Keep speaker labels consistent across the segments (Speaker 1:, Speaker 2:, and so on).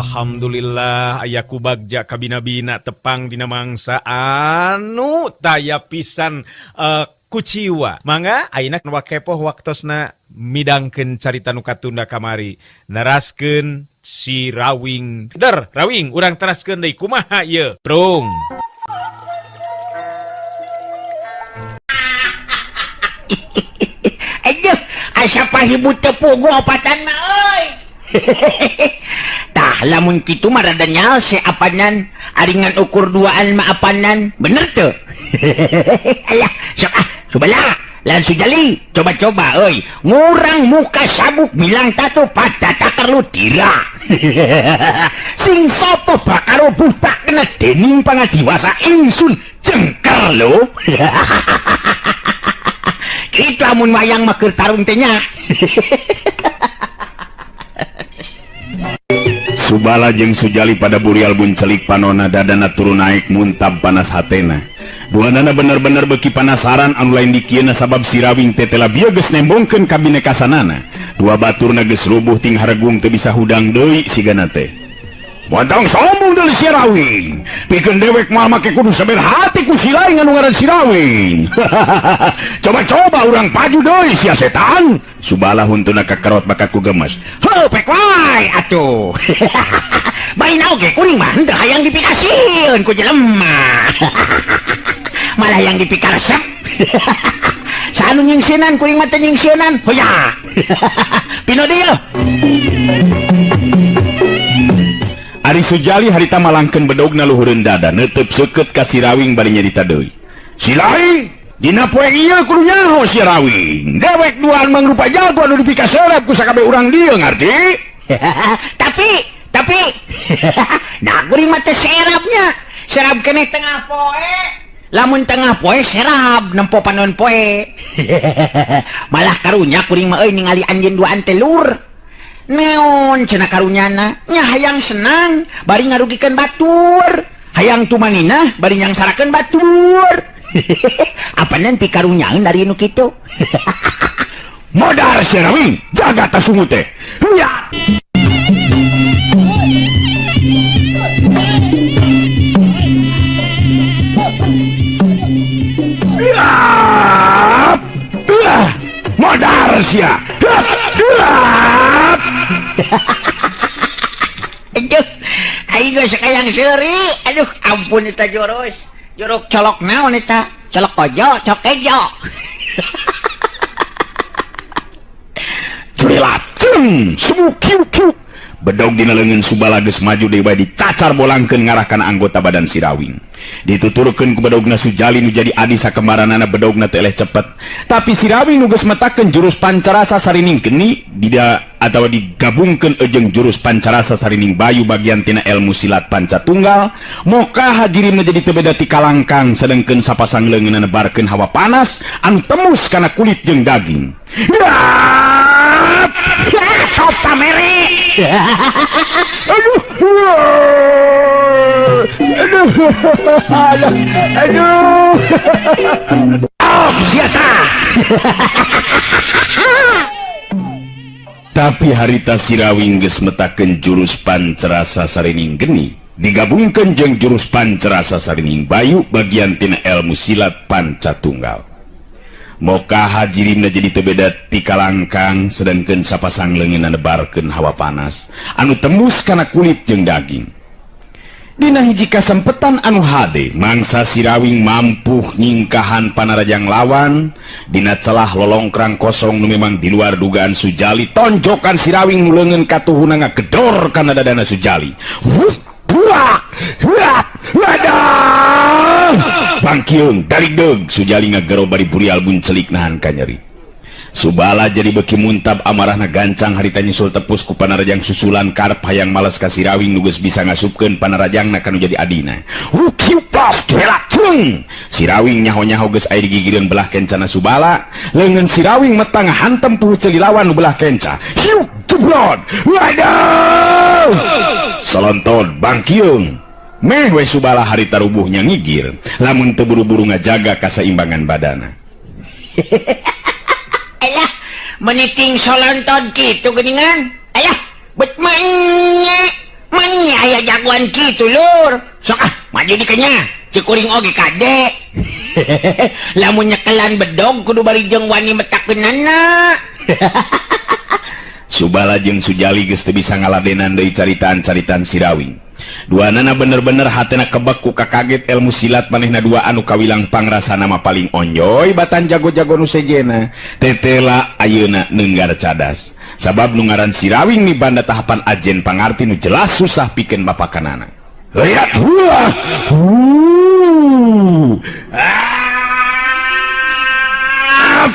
Speaker 1: Alhamdulillah aya ku bagja kabina-bina tepang dina mangsa anu taya pisan kuciwa. Mangga ayeuna wakepoh waktosna midangkeun carita nu katunda kamari neraskeun si Rawing. Der, Rawing urang teraskeun deui kumaha ieu? Prung.
Speaker 2: Aduh, asa pahibut teu puguh opatan mah euy. Tah lamun kitu mah rada nyalse apanan, ari ngan ukur duaan mah apanan, bener teu? Alah, sok ah, cobalah. Lain Sujali, coba-coba euy. Ngurang muka sabuk bilang tatu pada taker lu dira. Sing sapa bakal robuh tak kena dening pangadiwasa ingsun jengker lho. Kitu amun wayang mah keur tarung teh nya.
Speaker 3: Subala jeung Sujali pada burial buncelik panona dadana turun naik muntab panas hatena. Duanana bener-bener beki panasaran anu lain dikieuna sabab si Rawing teh tela bieu geus nembongkeun kabinekasanana. Dua baturna geus rubuh ting haregung teu bisa hudang deui sigana teh. Montong sombong deui si Rawing. Pikeun dewek moal make kudu saber hati ku si lain anu ngaran si Rawing. Coba-coba urang paju deui sia setan. Subala huntuna kakerot bakat ku gemes.
Speaker 2: Heuh pek wae atuh. Baina oge kuring mah henteu hayang dipikasieun ku jelema. Malah yang dipikaresep. Saanu nyingsieunan kuring mah teu nyingsieunan. Hoya. Pino deui.
Speaker 3: Ari Sujali harita malangkeun bedogna luhureun dada neuteub seukeut ka si Rawing bari nyarita deui. Si lain dina poe ieu kudu nyaho si Rawing. Dewek duaan mangrupa jago anu dipikaseureup ku sakabeh urang dieu ngarti?
Speaker 2: Tapi nah kuring mah teh serapnya. Serap keneh tengah poe. Lamun tengah poe serap nempo panon poe. Malah karunya kuring mah euy ningali anjeun duaan teh lur. Neon cenah karunyana nya hayang senang bari ngarugikeun batur. Hayang tumaninah bari nyangsarakeun batur. Apanan pikarunyaeun dari nu kitu.
Speaker 3: Modar si Rawing, jaga tasungu teh. Huya. Modar sia.
Speaker 2: Aduh, aing geus kayang seuri. Aduh, ampun eta joros. Jorok colok naon eta? Colok kojo, colok kejo.
Speaker 3: Jurilateng, sumu kiu kiu. Bedog dina leungeun Subala geus maju deui bae dicacar bolangkeun ngarah kana anggota badan si Rawing. Dituturkeun ku bedogna Sujali nu jadi adi sakembaranana bedogna teh eleh cepet. Tapi si Rawing nu geus metakeun jurus pancarasa sarining geni dida atawa digabungkeun jeung jurus pancarasa sarining bayu bagian tina ilmu silat panca tunggal, moka hajirimna jadi teu beda ti kalangkang sedengkeun sapasang leungeunna nebarkeun hawa panas anu tembus kana kulit jeung daging. Aduh. Aduh. Aduh.
Speaker 2: Oh, biasa.
Speaker 3: Tapi harita si Rawing geus metakeun jurus pancarasa sarining geni digabungkeun jeung jurus pancarasa sarining bayu bagian tina ilmu silat panca tunggal. Moka hajirimna jadi teu beda ti kalangkang sedengkeun sapasang leungeunna nebarkeun hawa panas anu tembus kana kulit jeung daging. Dina hiji kasempetan anu hade mangsa si Rawing mampu nyingkahan panarajang lawan dina celah lolongkrang kosong nu memang di luar dugaan Sujali. Tonjokan si Rawing nu leungeun katuhuna ngagedor kana dadana Sujali. Wuh, buak, huak, wadah. Bangkiung daligdeug Sujali ngagero bari burial buncelik nahan kanyeri. Subala jadi beki muntab amarahna gancang harita nyusul tepus ku panarajang susulan karep hayang males ka si Rawing nu geus bisa ngasupkeun panarajangna kanu jadi adina. Hukiupas jelacung. Si Rawing nyaho-nyaho geus aya digigireun belah kencana Subala, leungeun si Rawing metang hantem puhu ceuli lawan nu belah kenca. Hiuk jeblod. Waduh. Solonton bangkiung. Meh we Subala harita rubuhnya ngigir, lamun teu buru-buru ngajaga kasaimbangan badana.
Speaker 2: Alah, meniting solonton kitu geuningan. Ayah, bet manye, manye. Aya jagoan kitu lur. Sok ah, maju dikenya. Cek kuring oge kade. Lamun nyekelan bedog kudu bari jeung wani metakeunana.
Speaker 3: Subala jeung Sujali geus teu bisa ngaladenan deui caritaan-caritaan Sirawing. Duanana bener-bener hatena kebek ku kakaget ilmu silat manehna dua anu kawilang pangrasana mah paling onjoy batan jago-jago nu sejena. Tetela ayeuna neunggar cadas. Sabab nu ngaran Sirawing mibanda tahapan ajen pangarti nu jelas susah pikeun bapakanana. Lihat, wah, ah,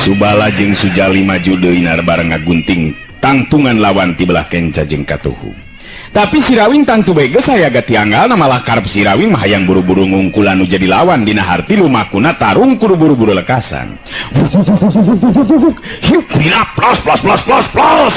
Speaker 3: Subala jeung Sujali maju deui bareng ngagunting tangtungan lawan ti belah kenca jeung katuhu. Tapi Sirawing tangtu bae geus aya gatianggalna malah karep Sirawing mah hayang buru-buru ngungkulan nu jadi lawan dina harti lumakuna tarung kudu buru-buru lekasan. Plos plos plos plos plos.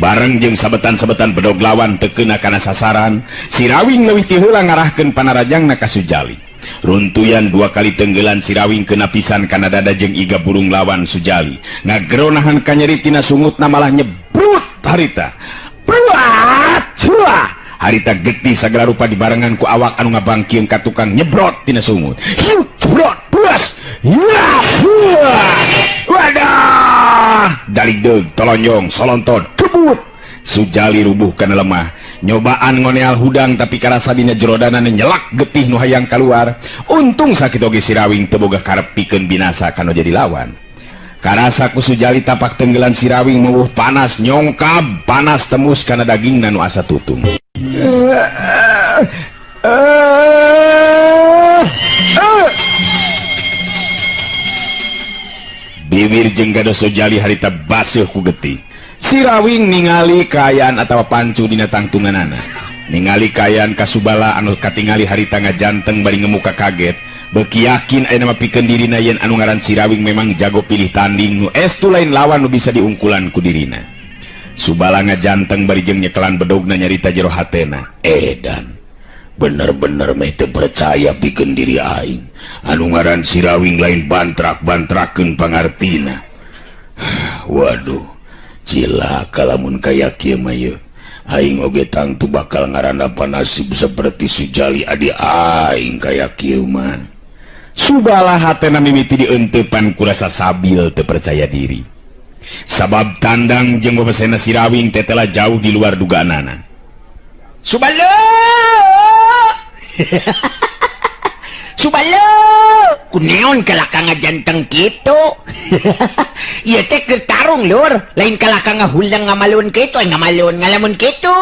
Speaker 3: Bareng jeung sabetan-sabetan bedog lawan teu keuna kana sasaran, Sirawing leuwih ti heula ngarahkeun panarajangna ka Sujali. Runtuyan dua kali tenggelan Sirawing kena pisan kana dada jeung iga burung lawan Sujali. Ngagero nahan kanyeri tina sungutna malah nyebrut harita. Bruat! Wah! Harita getih sagala rupa dibarengan ku awak anu ngabangkieun ka tukang nyebrot tina sungut. Hiu, jebrot, buas. Ya, wadah! Daligdeug, tolonjong, solonton, kebut. Sujali rubuh kana lemah. Nyobaan ngoneal hudang tapi karasa dina jerodana nyelak getih nu hayang kaluar. Untung sakitu oge Sirawing teu boga karep pikeun binasa kanu jadi lawan. Karasa ku Sujali tapak tenggelan Sirawing meuwuh panas nyongkab panas tembus kana dagingna nu asa tutung. Bibir jeung gados Sujali harita baseuh ku getih. Sirawing ningali kaayaan atawa pancu dina tangtunganana. Ningali kaayaan Kasubala anu katingali harita ngajanteng bari ngemuka kaget. Beuki yakin ayeuna mah pikeun dirina yen anu ngaran Sirawing memang jago pilih tanding nu estu lain lawan nu bisa diungkulan ku dirina. Subala ngajanteng bari jeung nyekelan bedogna nyarita jero hatena. Edan, bener-bener meh teu percaya pikeun diri aing. Anu ngaran Sirawing lain bantrak-bantrakeun pangartina. Waduh, cilaka lamun kaya kieu mah yeuh. Aing oge tangtu bakal ngarandapan nasib seperti Sujali adi aing kaya kieu mah. Subala hatena mimiti dieunteupan ku rasa sabil teu percaya diri. Sabab tandang jeung babasena Sirawing tetela jauh di luar dugaanana.
Speaker 2: Subala! Subala! Kuneon kalah ka ngajanteng kitu. Ieu teh keur tarung lur, lain kalah ka ngahulang ngamalun kitu, ngamalun ngalamun kitu.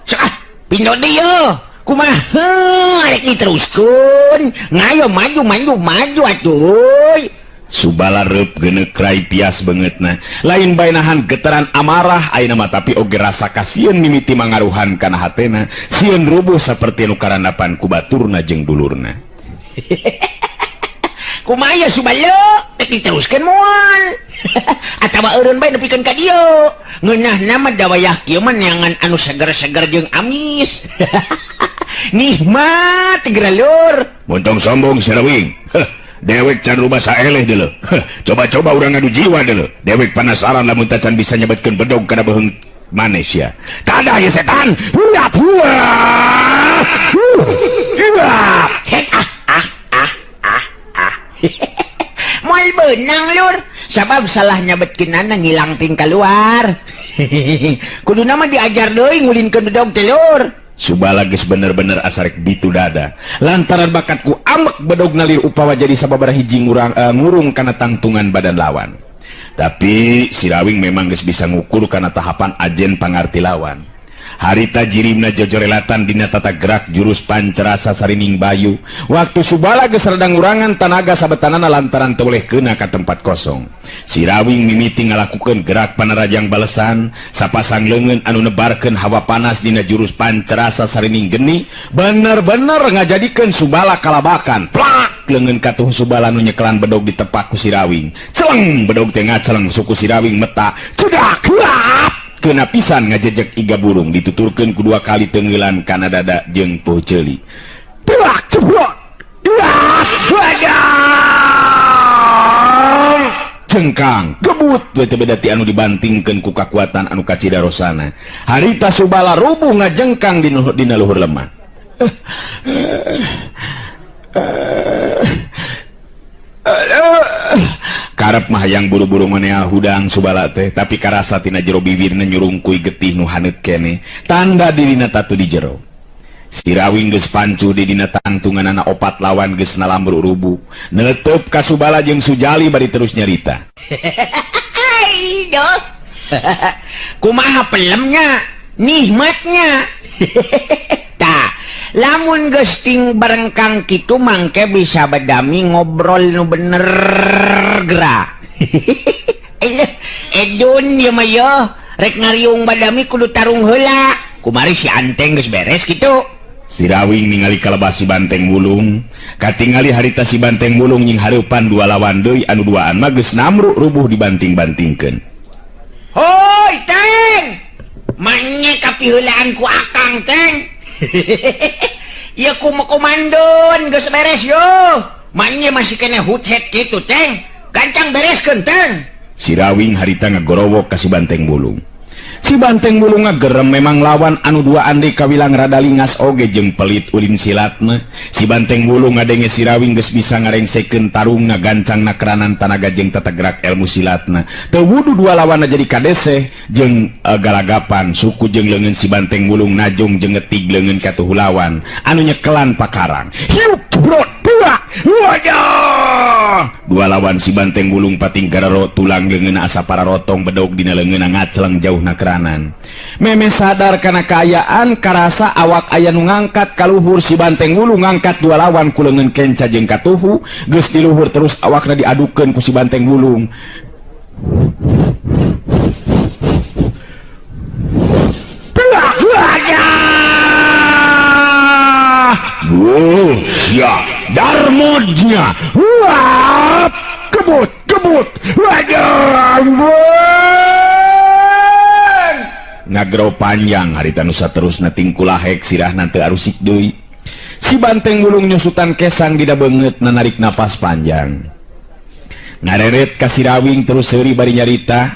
Speaker 2: Sok ah, pindo deui yeuh. Kumaha rek diteruskeun? Ngayo maju maju maju atuh.
Speaker 3: Subala reup geuneuk rai pias beungeutna. Lain bae nahan getaran amarah ayeuna mah tapi oge rasa kasieun mimiti mangaruhan kana hatena, sieun rubuh saperti nu karandapan ku baturna jeung dulurna.
Speaker 2: Kumaha ya Subala? Rek diteruskeun moal. Atawa eureun bae nepikeun ka dieu. Ngeunahna mah da wayah kieu mah neangan anu seger-seger jeung amis. Nikmat geura lur.
Speaker 3: Montong sombong Sirawing. Heh, dewek can rubah saeleh deuleu. Coba-coba urang ngadu jiwa deuleu. Dewek panasaran lamun tacan bisa nyebetkeun bedog kana beuheung manesia. Kada ye setan. Huap huap.
Speaker 2: Hek ah ah ah ah ah. Moal beunang lur. Sabab salah nyebetkeunana ngilang ting kaluar. Kuduna mah diajar deui ngulinkeun bedog teh lur.
Speaker 3: Subala geus bener-bener asarek bitu dada. Lantaran bakatku amek bedog nalir upawa jadi sababaraha hiji ngurung kana tangtungan badan lawan. Tapi Sirawing memang geus bisa ngukur kana tahapan ajen pangarti lawan. Harita jirimna jojorelatan dina tata gerak jurus pancerasa sarining bayu. Waktu Subala geus rada ngurangan tanaga sabetanana lantaran teu boleh keuna ka tempat kosong. Sirawing mimiti ngalakukeun gerak panarajang balesan, sapasang leungeun anu nebarkeun hawa panas dina jurus pancerasa sarining geni, bener-bener ngajadikeun Subala kalabakan. Plak leungeun katuh Subala nu nyekelan bedog ditepak ku Sirawing. Celeng bedog teh ngaceleng suku Sirawing meta. Cedak huap. Kena pisan ngajejek iga burung dituturkeun ku dua kali tenggelan kana dada jeung poho ceuli. Plak cebrot. Wadah! Cengkang kebut we teh beda ti anu dibantingkeun ku kakuatan anu kacidarosana. Harita Subala rubuh ngajengkang dina luhur lemah. Karep mah hayang buru-buru ngoneal hudang Subala teh, tapi karasa tina jero bibirna nyurungkuy getih nu haneut keneh, tanda dirina tatu di jero. Sirawing geus pancu di dina tangtunganana opat lawan geus nalambru rubuh. Neuteup ka Subala jeung Sujali bari terus nyarita.
Speaker 2: Aduh. Kumaha pelemnya, nikmatnya. Tah, lamun geus ting barengkang kitu mangke bisa bedami ngobrol nu bener geura. Edun ieu mah yeuh, rek ngariung badami kudu tarung heula. Kumari si Anteng geus beres kitu.
Speaker 3: Sirawing ningali kalebah si Banteng Wulung, katingali harita si Banteng Wulung nying hareupan dua lawan deui anu duaan mah geus namru rubuh dibanting-bantingkeun.
Speaker 2: Hoi, Teng. Manya kapiheulaan ku Akang, Teng. Ieu ku komandon geus beres yo. Manya masih kena huthet kitu, Teng. Gancang bereskeun, Teng.
Speaker 3: Sirawing harita ngagorowok ka si Banteng Wulung. Si Banteng Wulung ngagerem memang lawan anu duaan deui kawilang rada lingas oge jeung pelit ulin silatna. Si Banteng Wulung ngadenge Sirawing geus bisa ngarengsekeun tarungna gancang nakeranan tanaga jeung tata gerak ilmu silatna. Teu wudu dua lawanna jadi kadeseh jeung galagapan suku jeung leungeun si Banteng Wulung najong jeung ngetig leungeun katuhu lawan anu nyekelan pakarang. Hiup brot dua. Wadah! Dua lawan si Banteng Wulung pating gararo tulang leungeun asa pararotong bedog dina leungeunna ngacleng jauh nakranan. Meme sadar kana kaayaan karasa awak aya nu ngangkat kaluhur si Banteng Wulung ngangkat dua lawan ku leungeun kenca jeung katuhu geus di luhur terus awakna diadukeun ku si Banteng Wulung. Wuh, ya darmodnya. Wah, kebut, kebut. Waduh, ampun. Ngagro panjang harita nu saterusna tingkulahek sirahna teu arusik deui. Si Banteng Wulung nyusutan kesang dina beungeut narik napas panjang. Ngareret ka Sirawing terus seuri bari nyarita.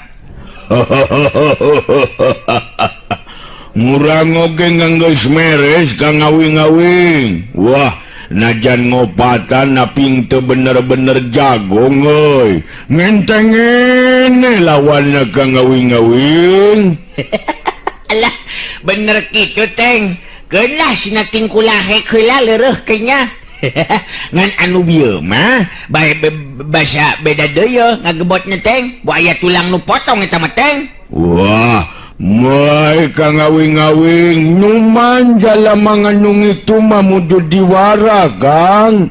Speaker 3: Ngurang oge nganggeus meres ka ngawing-ngawing. Wah, najan ngopatan naping teu bener-bener jagong euy. Ngentengene lawanna ka ngawing-ngawing.
Speaker 2: Alah, bener kitu Teng. Keun lah sina tingkulahek heula leureuh kenya. Ngan anu bieu mah bae basa beda deui ngagebotna Teng. Bu aya tulang nu potong eta mah Teng.
Speaker 3: Wah, Mai ka ngawing-ngawing nyuman jalama nganung itu mah mujud diwara Kang.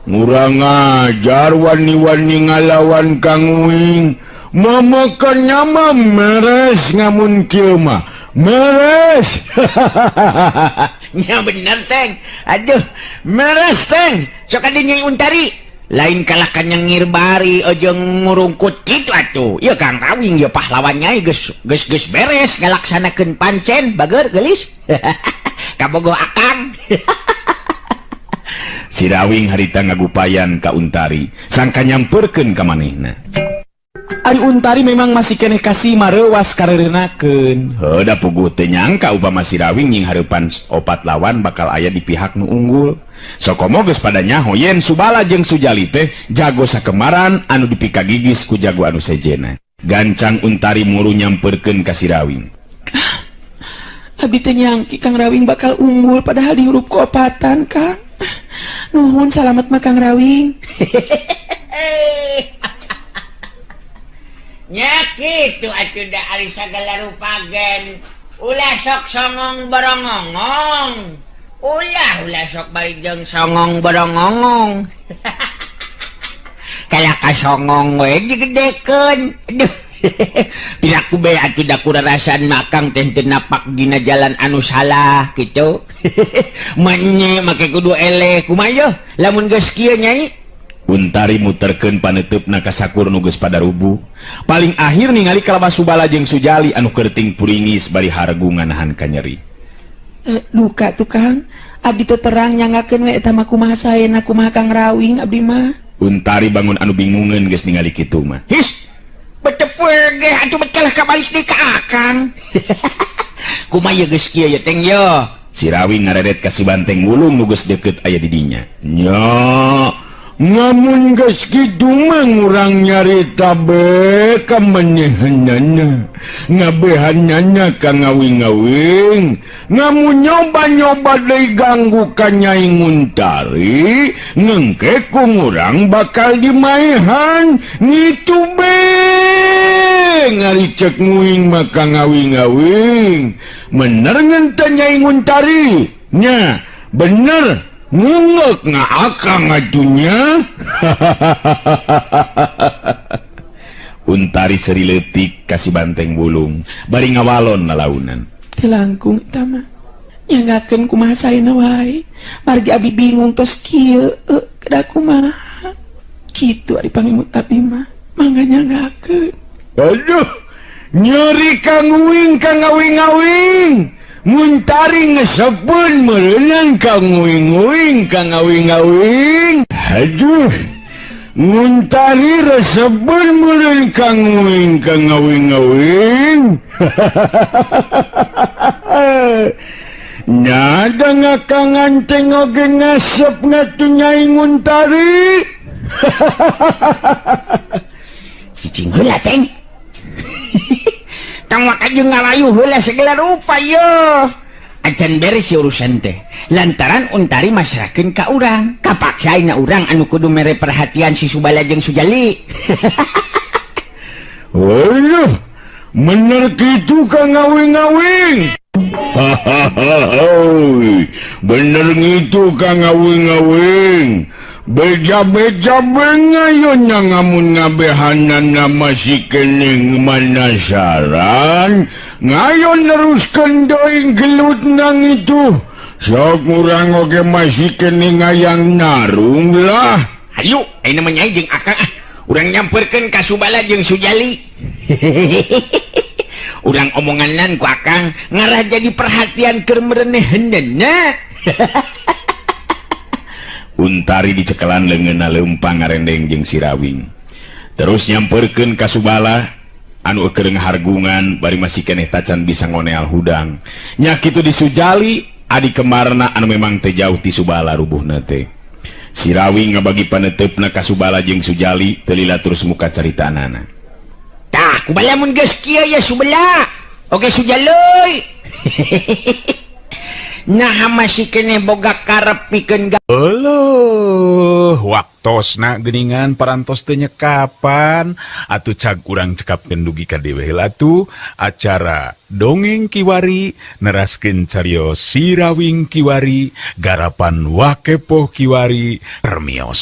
Speaker 3: Ngurang ajar wani-wani ngalawan Kang Wing. Mamakan nyama meres ngamun kieu mah. Meres.
Speaker 2: Nya bener Teng. Aduh, meres Teng. Sok adi Nyai Untari. Lain kalah ka nyengir bari jeung ngurungkut kitu atuh. Ieu Kang Rawing ieu pahlawan nyai geus geus geus beres ngalaksanakeun pancen bager geulis. Kabogoh Akang.
Speaker 3: Sirawing harita ngagupayan ka Untari, sangka nyamperkeun ka manehna. Ari Untari memang masih keneh kasih mareuwas kareurenakeun. Heuh da puguh teu nyangka upama Sirawing nying hareupan opat lawan bakal aya di pihak nu unggul. Sokomo geus pada nyaho yen Subala jeung Sujali teh jago sakemaran anu dipikagigis ku jago anu sejena. Gancang Untari muru nyamperkeun ka Sirawing.
Speaker 4: Abi teh nyangki Kang Rawing bakal unggul padahal dihurup ku opatan Kang. Nuhun salamet mah Kang Rawing.
Speaker 2: Nya kitu atuh da ari sagala rupa gen. Ulah sok songong borongongong. Ulah ulah sok bari jeung songong borongongong. Kalah ka songong we digedekeun. Aduh. Piraku bae atuh da kurarasan makang teh teu napak dina jalan anu salah kitu. Manye make kudu eleh kumaha yeuh lamun geus kieu Nyai.
Speaker 3: Untari muterkeun paneuteup ka sakur nu geus pada rubuh. Paling akhir ningali kalabah Subala jeung Sujali anu kerting puringis bari hargu nganahan kanyeri.
Speaker 4: Duka tuh Kang, abdi teu terang nyangakeun we eta mah kumaha saena kumaha Kang Rawing abdi mah.
Speaker 3: Untari bangun anu bingungeun geus ningali kitu mah. His,
Speaker 2: Gege atuh bet kalah kabalik deui ka akang. Kumaha ieu geus kieu ye teng ye?
Speaker 3: Si Rawing ngareret ka si Banteng Wulung nu geus deukeut aya di dinya. Nya, ngamun geus kitu mah urang nyarita be ka menehanana. Ngabehanana ka ngawing-ngawing. Ngamun nyoba-nyoba deui ganggu ka Nyai Nguntari, ngengke ku urang bakal dimaehan. Ngitu be ngaricek nguing maka ngawing-ngawing. Bener ngente Nyai Nguntari? Nya, bener. Ngungek ngaakang atunya. Untari seri leutik ka si Banteng Wulung bari ngawalon lalaunan.
Speaker 4: Teu langkung eta mah. Nyanggakeun kumaha saena wae. Margi abi bingung tos kieu kedah kumaha. Kitu ari pangemut abi mah. Mangga nyanggakeun.
Speaker 3: Aduh, nyeri ka nguing ka ngawing-ngawing. Muntari ngesepeun meureunan ka nguing-nguing ka ngawing-ngawing. Aduh, Muntari resepeun meureun ka nguing ka ngawing-ngawing. Nyada ngakangan teh oge ngasep ngatuh Nyai Nguntari.
Speaker 2: Cicing heula teng. Tong waka jeung ngalayu heula segala rupa ye. Acan beres si urusan teh. Lantaran Untari masrahkeun ka urang. Kapaksa ayeuna urang anu kudu mere perhatian si Subala jeung Sujali.
Speaker 3: Aduh, bener kitu ka ngawing-ngawing. Bener ngitu ka ngawing-ngawing. Beja-beja bengayon nya ngamun ngabehanana masih kening manasaran. Ngayon neruskeun deui gelut nang itu. Sok urang oge masih kening hayang narung lah.
Speaker 2: Hayu, ayeuna mah Nyai jeung akang ah. Urang nyamperkeun ka Subala jeung Sujali. Urang omonganan ku akang ngarah jadi perhatian keur mereneheunna.
Speaker 3: Untari dicekelan leungeunna leumpang ngarendeng jeung si Rawing. Terus nyamperkeun ka Subala anu keur ngahargungan bari masih keneh tacan bisa ngoneal hudang. Nya kitu di Sujali adi kemarna anu memang teu jauh ti Subala rubuhna teh. Si Rawing ngabagi paneuteup-na ka Subala jeung Sujali teu lila terus muka caritanana.
Speaker 2: Tah, kubala mun geus kieu ya Subala. Oke Sujali. Nah masih keneh boga karep pikeun
Speaker 1: Euleuh, waktosna geuningan parantos teu nyekapan atuh cag urang cekapkeun dugi ka dewe heula atuh acara dongeng kiwari neraskeun carios Si Rawing kiwari garapan Wakepoh kiwari permios.